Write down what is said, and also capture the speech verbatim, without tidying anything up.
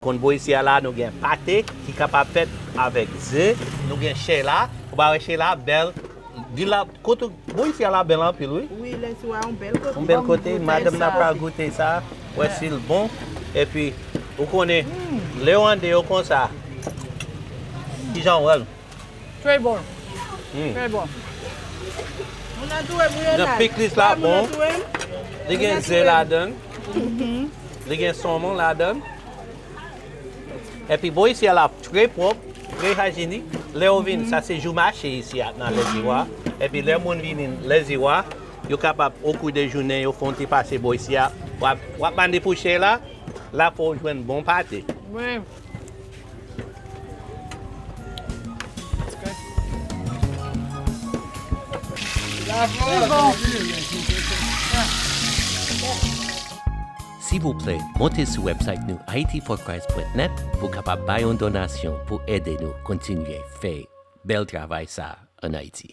Konn bò isi a la, nou gen pate ki kapab fèt avèk ze. Nou gen chè la. Ou pa wè chè la bèl? Di la, kote bò isi a la bèl anpil, wi. Wi, Lèziwa yon bèl kote. Yon bèl kote. Madanm nan pral goute sa, wè si l bon. Epi, ou konnen, lè w ande yo konsa, kijan w wè l? Trè bon. Trè bon. Moun nan touye m, wi, Ronald. Piklis la bon. Li gen ze ladan. Li gen sonmon ladan. Epi bò isi a la trè pwòp, trè ijyenik. Lè w vin, sa se jou mache isi a nan Lèziwa. Epi lè moun vini Lèziwa, yo kapab, okou de jounen, yo fè yon ti pase bò isi a. W ap, w ap mande pou chè la, la fò w jwenn bon pate. Wi. Silvouplè, monte sou website nou Haiti for Christ point net pou w kapab bay yon donasyon pou ede nou kontinye fè bèl travay sa a ann Ayiti.